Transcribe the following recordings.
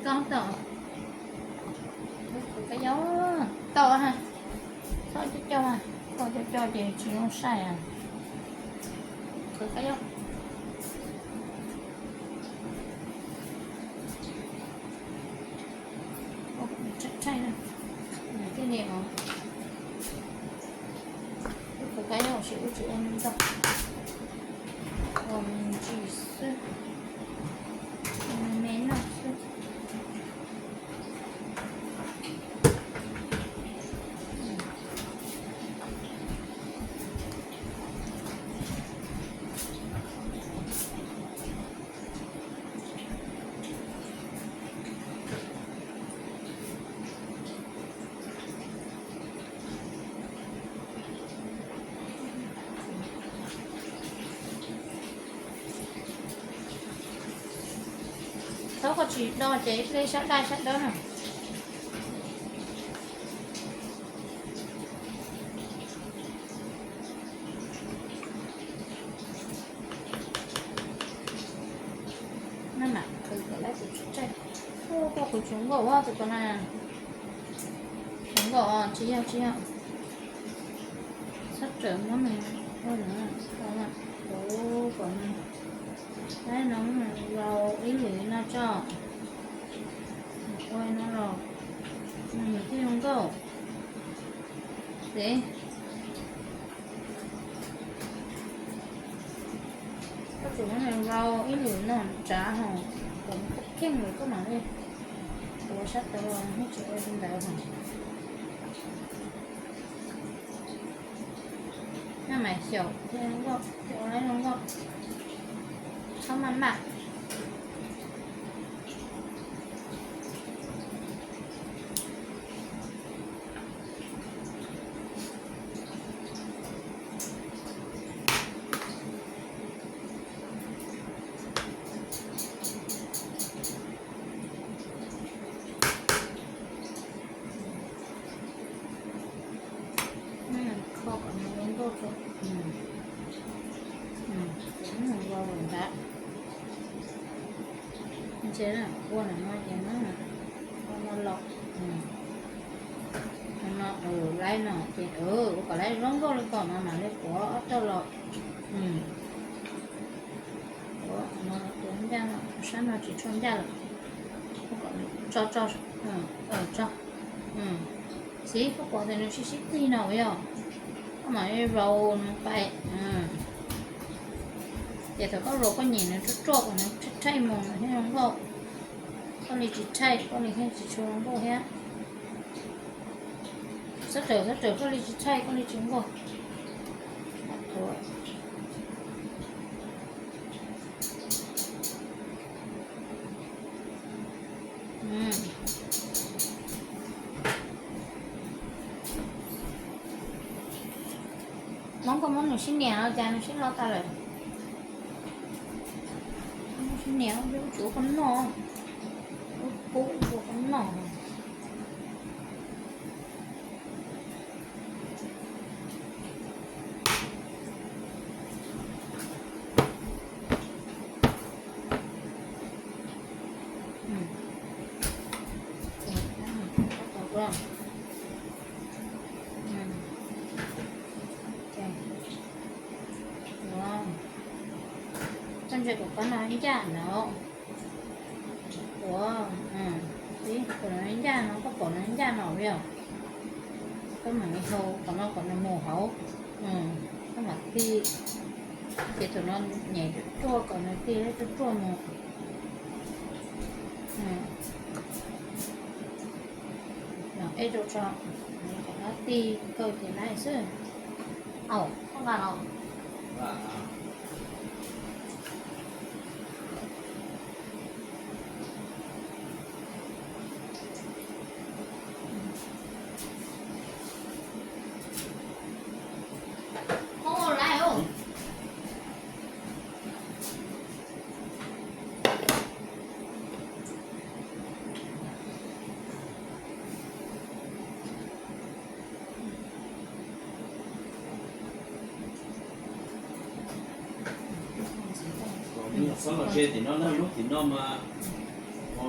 Koj tau, koj yau tau ha, txhob coj coj, koj coj coj ces tsis zoo saib. Koj yau, tshaib tshaib na, nws thiaj li os. Wb khaws kab nyob ua si wb tsis ua ntau, ua me ntsis xwb, me me noj xwb. Thaub koj tsis do ces ib pliag sab daj sab dawb na. Maj mam qhwv kom lawv kuv tsis tsaij. Koj qhwv tsuav nkauj ua tus ko na. Tsuav nkauj tsis yog tsis yog. Sab rawm muab nws ua no, kuv kom nws, no mus rau ib lwm no tso. Ua no los nws thiaj zoo nkauj. Xev, koj tsum muab nws rau ib lwm no tsav ho, kom nws kheej lawm koj mam li ua sab tod los yeej tsis ua li ntawd ho. Maj mam xyaum thiaj zoo nkauj, thiaj ua zoo nkauj. Txhob maj maj. Kho kom nws zoo nkauj tso. Ces muab nws ua lawm ntag. Ntshe ua no no ces muab no los, no laib no ces ua kom laib zoo nkauj li kom no mam li quav ob roj los. Ua no quav ncaj no, sab no tsis tshua ncaj lawm. Tso tso, tso. Xib koj pom tias nws sib sib tig no yog, koj mam li rau nws pais. Ces thaum koj rau koj nyem nws ruaj ruaj kom nws thaij mus nws thiaj zoo nkauj. Koj li tsis thaij koj li thiaj tsis tshua zoo nkauj thiab. Sab rawm sab rawm koj li tsis thaij koj li tsis nkauj. Hmoob koj muab nws sib nias no cas nws sib lo tas lawm. Sib nias, ub tsuav koj noj, ub pub ua koj noj. Koj ntsia kom qab no ncaj no. Ua, kom no ncaj no, koj pom no ncaj no yog, koj mam li hau qhov no kom nws mus hauv, koj mam ti, ces thaum no nyem ruaj kom nws ti ruaj ruaj mus. Ej rau tso, kom no ti kaw ces lawm xwb. Au, koj nqa los. Txhob los ze tim no na, lub tim no mas ua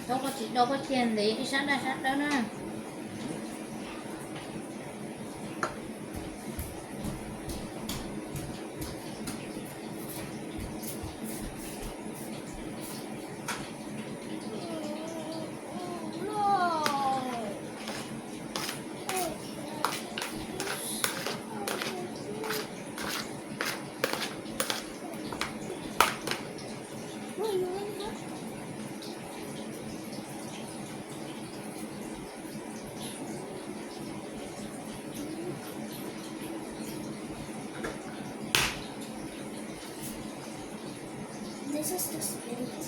Tau koj tsis do koj cia ntev ib sab daj sab dawb na. This is the spirit.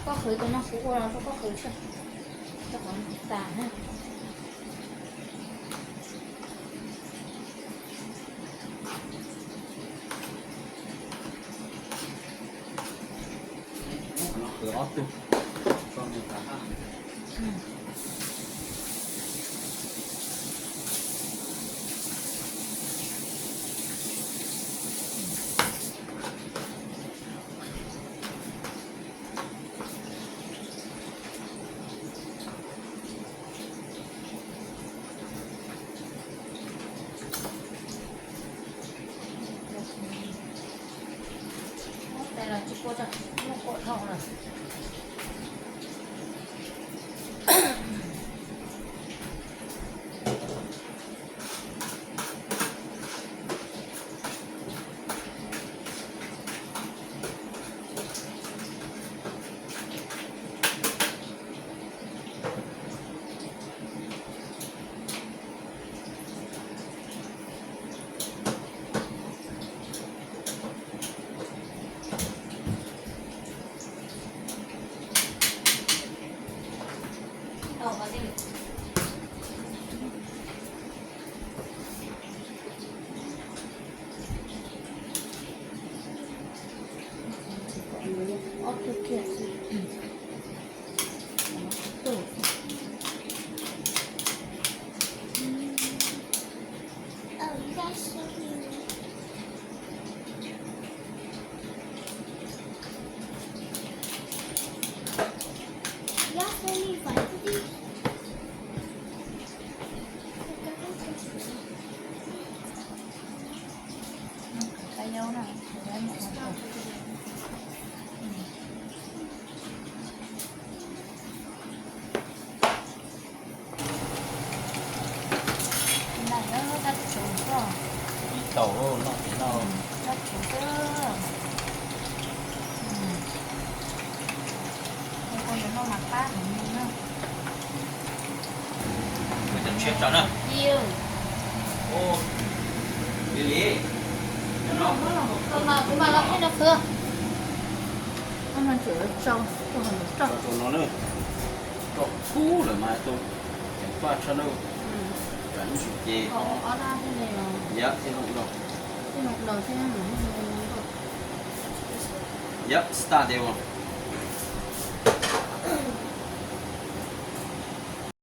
Koj qhwv tus no kuv ua los rau koj qhwv xwb, rau qhov tas na. Qhwv ob tug, tso nws tas. Tes los tsis kua tso, muab kua dhau lawm. Ib tau no, no, no. Kuv cov tshiab tso na. Li li. Kuv mam los peb no xwb. Rau no na. Rau kub lawm mas tus ceev faj tshaj na. Tsam ib ntsis ces. Yam thiaj zoo rau. Yam start de.